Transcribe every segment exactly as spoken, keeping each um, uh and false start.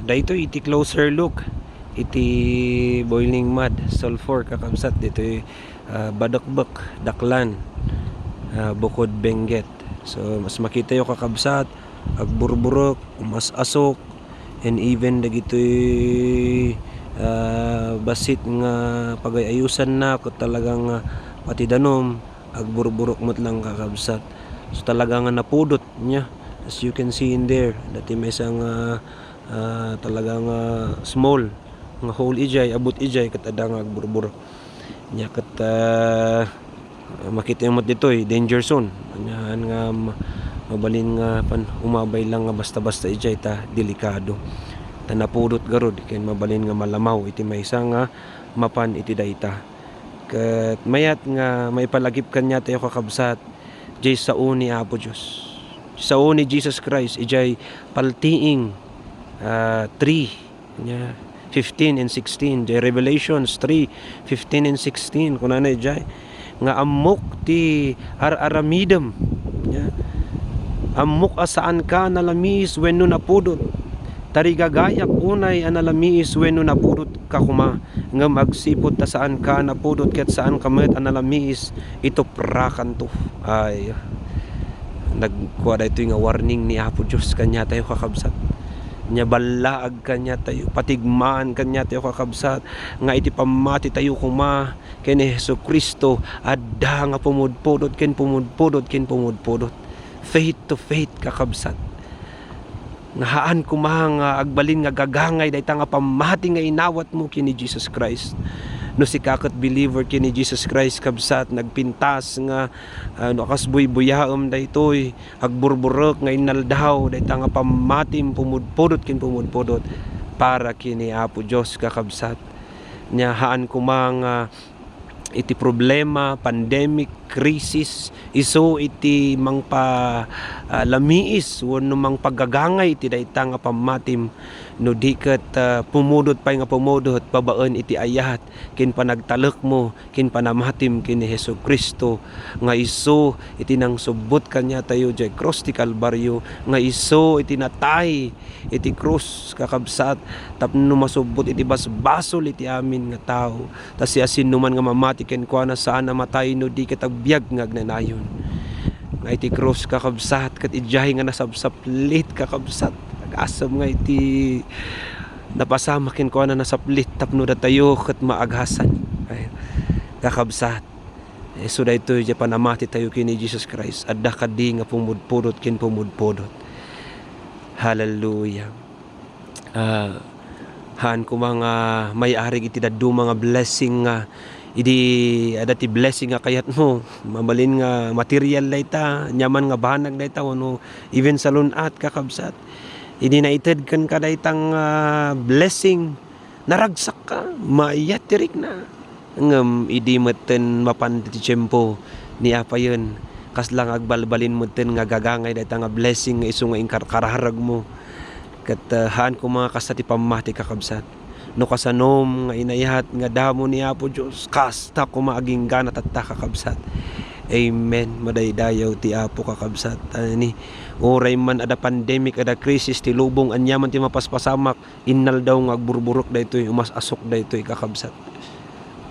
Daytoy iti closer look iti boiling mud, sulfur, kakabsat, ditoy, ah, Badakbak, Daklan, ah, Bukod Benguet. So, mas makitayo, kakabsat, agburburek, umas-asok, and even dagitoy, ah, bassit nga pagay-ayusanna ket talaga nga pati danum, agburburek met lang, kakabsat. So, talaga nga napudot niya. As you can see in there, dati maysa nga, ah, talaga nga small nga hole ijay, abut ijay, ket adda nga agburburek. Nya ket, ah, makita met ditoy, danger zone. Anya nga ma-, mabalin nga pan umabay lang nga basta-basta ijay ta delikado. Ta napudot garud, ken mabalin nga malamaw iti maysa nga mapan iti dayta. Ket mayat nga maipalagip kaniatayo, kakabsat, jay sao ni Apo Dios. Sao ni Jesus Christ, ijay paltiing, ah, three, nya, fifteen and sixteen. Jay Revelations three, fifteen and sixteen, kunana ijay, nga ammok ti ar-aramidem. Nya, ammok a saanka nalamiis wenno napudot. Tarigagayak unay a nalamiis wenno napudot ka koma, ngem agsipud ta saanka a napudot ket saanka met a nalamiis, ituprakanto. Ay, nagkua daytoy nga warning ni Apo Dios kaniatayo, kakabsat. Nya ballaag kaniatayo, patigmaan kaniatayo, kakabsat, nga iti pammatitayo koma ken ni Jesu-Cristo, adda nga pumudpudot ken pumudpudot ken pumudpudot. Faith to faith, kakabsat. Nga haan koma nga agbalin nga gagangay dayta nga pammati nga inawatmo ken ni Jesus Christ. No sika ket believer ken ni Jesus Christ, kabsat, nagpintas nga, ah, no kas buybuyaem daytoy, agburburek nga inaldaw dayta nga pammatim pumudpudot ken pumudpudot para ken ni Apo Dios, kakabsat. Nya haan koma nga iti problema, pandemic, krisis, isu iti mangpa-, ah, lamiis wenno mangpagagangay iti dayta nga pammatim, no di ket, ah, pumudot pay nga pumudot babaen iti ayat ken panagtalekmo ken panamatim ken ni Jesu-Cristo, nga isu iti nangsubbot kaniatayo jay krus ti Kalbario, nga isu iti natay iti krus, kakabsat, tapno masubbot iti basbasol iti amin nga tao. Ta siasinoman nga mamati kenkuana, saan a matay no di ket agbiag nga agnanayon. Nga iti krus, kakabsat, ket idiay nga nasapsaplit, kakabsat. Agasem nga iti napasamak kenkuana nasaplit tapno datayo ket maagasan. Ay, kakabsat, isu daytoy ti panamatitayo ken ni Jesus Christ. Adda kadi nga pumudpudot ken pumudpudot. Hallelujah. Ah, haan koma nga mayarig iti dadduma nga blessing nga idi adda ti blessing nga kayatmo. Mabalin nga material dayta, nyaman nga banag dayta, wenno even salun-at, kakabsat. Idi naited kenka dayta nga blessing, naragsakka, mayat ti rikna. Ngem idi metten mapan ti tiempo, ni apayen, kasla nga agbalbalin metten nga gagangay dayta nga blessing nga isu nga inkarkararagmo. Ket, ah, haan koma kasta ti pammati, kakabsat. No kasanom nga inayat nga damo ni Apo Dios, kasta koma aginggana tatta, kakabsat. Amen. Madaydayaw ti Apo, kakabsat. Ani, uray man adda pandemic, adda krisis ti lubong, ania man ti mapaspasamak, innaldaw nga agburburek daytoy, umas-asok daytoy, kakabsat.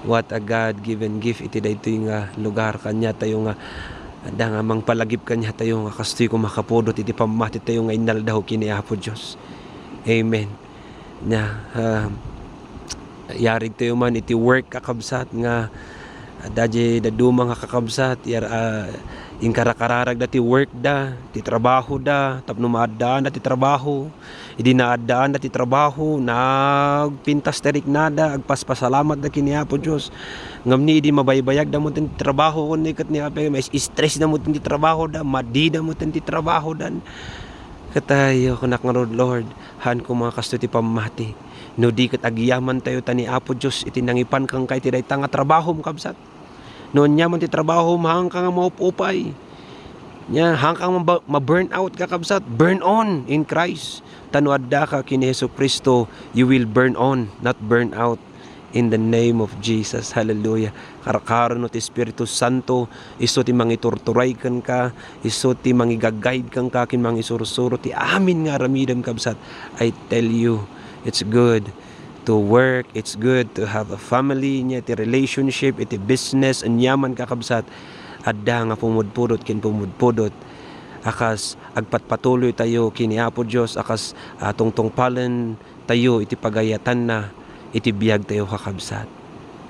What a God-given gift iti daytoy nga lugar. Kaniatayo nga adda nga mangpalagip kaniatayo nga kastoy koma kapudot iti pammatitayo nga innaldaw ken ni Apo Dios. Amen. Nya, ah, yarigtayo man iti work, kakabsat, nga adda diay dadduma nga kakabsat, yar-, ah, inkarakararagda ti workda, ti trabahoda, tapno maaddaanda ti trabaho. Idi naaddaanda ti trabaho, nagpintas ti riknada, agpaspasalamatda ken ni Apo Dios. Ngem ni idi mabaybayagda metten ti trabaho, ken ni ket ni Apo, ma-stressda metten ti trabahoda, madida metten ti trabahodan. Ket ayo, kunak ngarud, Lord, haan koma kastoy ti pammati. No di ket agyamantayo ta ni Apo Dios iti nangipan kenka iti dayta nga trabahom, kabsat. No ania man ti trabahom, haanka nga maup-upay. Nya, haanka nga maba-, ma-burn out, kakabsat. Burn on in Christ. Ta no addaka ken ni Jesu-Cristo, you will burn on, not burn out. In the name of Jesus. Hallelujah. Karkarono ti Espiritu Santo, isu ti mangiturturay kenka, isu ti mangiga-guide kenka, ken mangisursuro ti amin nga aramidem, kabsat. I tell you, it's good to work, it's good to have a family, nia ti relationship, iti business, aniaman, kakabsat. Adda nga pumudpudot ken pumudpudot. A kas agpatpatuloy tayo ken ni Apo Dios, a kas, ah, tungtungpalen tayo iti pagayatanna iti biag tayo, kakabsat.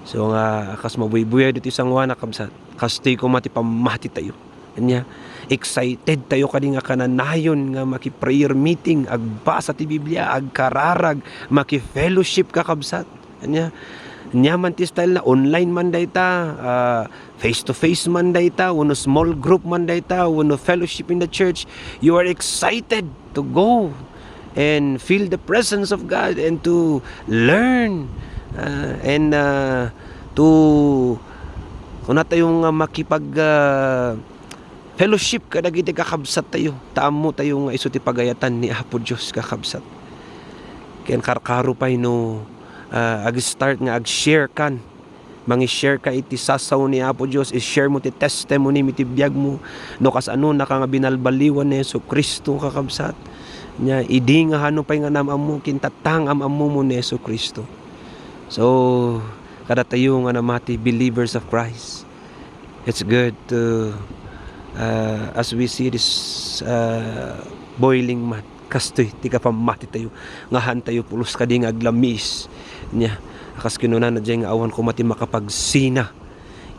So nga, a kas mabuybuyag ditoy sangoana, kabsat, kastoy koma ti pammati tayo. Ania, excited tayo kadi nga kananayon nga maki-prayer meeting, agbasa ti Biblia, agkararag, maki-fellowship, kakabsat. Ania, ania man ti style na, online man dayta, ah, face to face man dayta, wenno small group man dayta, wenno fellowship in the church, you are excited to go and feel the presence of God and to learn, ah, and, ah, to, kuna tayo nga makipag, ah, fellowship kadagiti kakabsat tayo, ta ammo tayo nga isu ti pagayatan ni Apo Dios, kakabsat. Ken karkaro pay no, ah, ag-start nga ag-share kan, mangi-share ka iti sasaw ni Apo Dios, i-share mo ti testimony mo iti biag mo, no kasano naka nga binalbaliwan ni Jesu-Cristo, kakabsat. Nia, idi nga hano pay nga nam-ammo, kintatang am-ammo mo ni Jesu-Cristo. So, kadatayo nga namati, believers of Christ, it's good to, uh, as we see this, uh, boiling mud, kastoy ti kapammati tayo, nga haan tayo pulos kadi nga aglamis. Nia, a kas kinunana diay nga awan koma ti makapagsina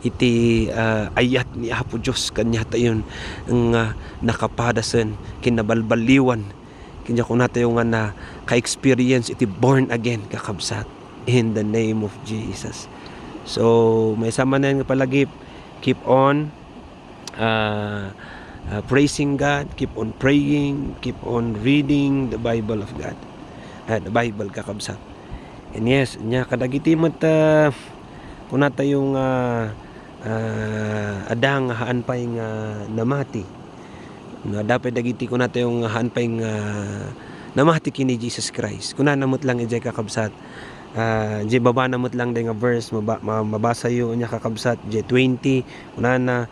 iti, uh, ayat ni Apo Dios kaniatayon nga nakapadasen ken nabalbaliwan. Ken diay kunatayo nga naka-experience iti born again, kakabsat. In the name of Jesus. So, maysa manen nga palagip, keep on, ah, ah, praising God, keep on praying, keep on reading the Bible of God. Ah, the Bible, kakabsat. And yes, nia kadagiti met, ah, kunatayo nga, ah, adda nga haan pay nga namati. No, adda pay dagiti kunatayo nga haan pay nga namati ken ni Jesus Christ. Kunana met lang idiay, kakabsat. Ah, idiay babana met lang diay nga verse, maba-, ma-, mabasayo nia, kakabsat, idiay twenty, kunana,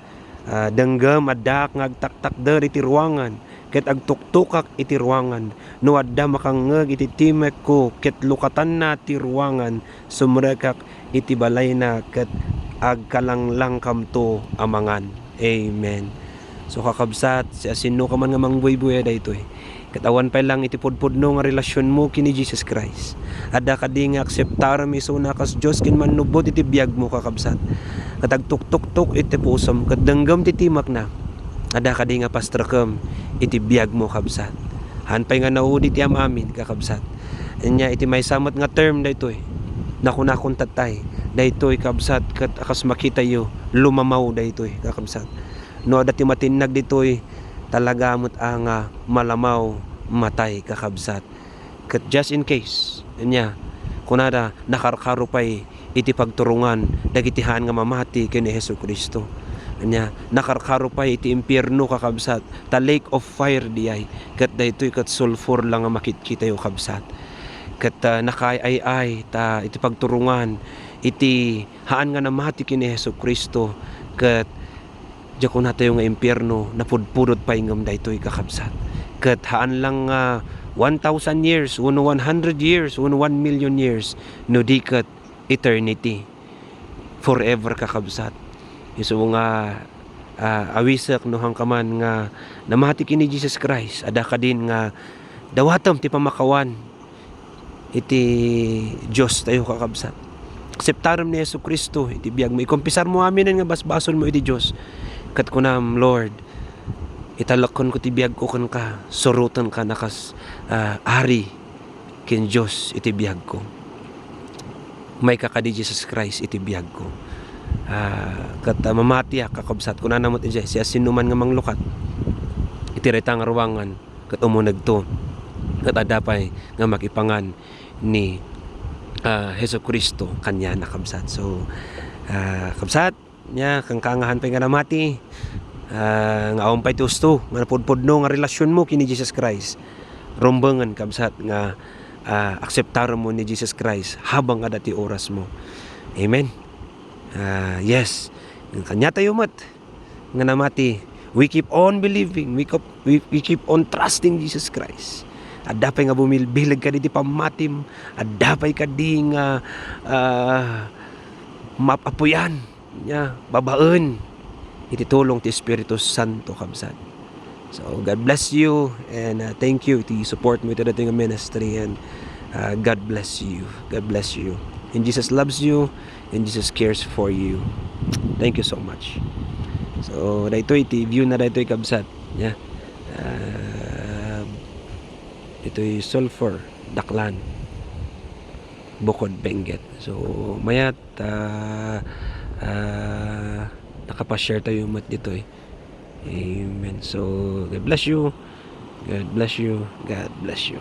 ah, "Denggem, addaak nga agtaktakder iti ruangan, ket agtuktokak iti ruangan. No adda makangngeg iti timekko ket lukatanna ti ruangan, sumrekak iti balayna ket agkalanglangkamto a mangan." Amen. So, kakabsat, siasinoka man nga mangbuybuya daytoy, ket awan pay lang iti pudpudno nga relasionmo ken ni Jesus Christ, adda kadi nga akseptarem isuna kas Dios ken Mannubot iti biagmo, kakabsat, ket agtuktoktok iti pusom ket denggem ti timakna, adda kadi nga pastrekem iti biagmo, kabsat. Haan pay nga naudi ti am-amin, kakabsat. Ania, iti maysa met nga term daytoy, nakunakon tattay, daytoy, kabsat, ket a kas makitayo, lumamaw daytoy, kakabsat. No adda ti matinnag ditoy, talaga met a nga malamaw, matay, kakabsat. Ket just in case, ania, kunada, nakarkaro pay iti pagturungan dagiti haan nga mamati ken ni Jesu-Cristo. Ania, nakarkaro pay iti impierno, kakabsat, ta lake of fire diay, ket daytoy ket sulfur la nga makitkitayo, kabsat. Ket, ah, nakaay-ay-ay ta iti pagturungan iti haan nga namati ken ni Jesu-Cristo, ket diay kunatayo nga impierno, napudpudot pay ngem daytoy, kakabsat. Ket haan lang nga one thousand years, wenno one hundred years, wenno one million years, no di ket eternity. Forever, kakabsat. Isu nga, ah, awisek no haanka man nga namati ken ni Jesus Christ, adda kadin nga dawatem ti pammakawan iti Diostayo, kakabsat. Akseptarem ni Jesu-Cristo iti biagmo. Ikompisarmo aminen nga basbasonmo iti Dios. Ket kunam, "Lord, italekkonko ti biagko kenka. Surotenka a kas, ah, Ari ken Dios iti biagko. Mayka kadi Jesus Christ iti biagko." Ah, ket, ah, mamatiak, kakabsat. Kunana met idiay, siasinoman nga manglukat iti dayta nga ruangan, ket umunegto, ket adda pay nga makipangan ni, ah, Jesu-Cristo kaniana, kabsat. So, ah, kabsat, nia, kenka nga haan pay nga namati, ah, nga awan pay ti usto nga napudpudno nga relasionmo ken ni Jesus Christ, rumbengen, kabsat, nga ah, akseptarenmo ni Jesus Christ habang adda ti orasmo. Amen. Ah, yes. Kaniatayo met nga namati. We keep on believing. We keep, we, we keep on trusting Jesus Christ. Adda pay nga bumilbileg kadi ti pammatim. Adda pay kadi nga, ah, mapapuyan nga babaen iti tulong ti Espiritu Santo, kabsat. So, God bless you, and, uh, thank you iti support mo iti daytoy nga ministry, and, uh, God bless you. God bless you. And Jesus loves you, and Jesus cares for you. Thank you so much. So, daytoy iti view na daytoy, kabsat. Yeah. Uh, ditoy Sulphur, Daklan, Bukod, Benguet. So, mayat, ah, ah, nakapa-share tayo met ditoy. Amen. So, God bless you. God bless you. God bless you.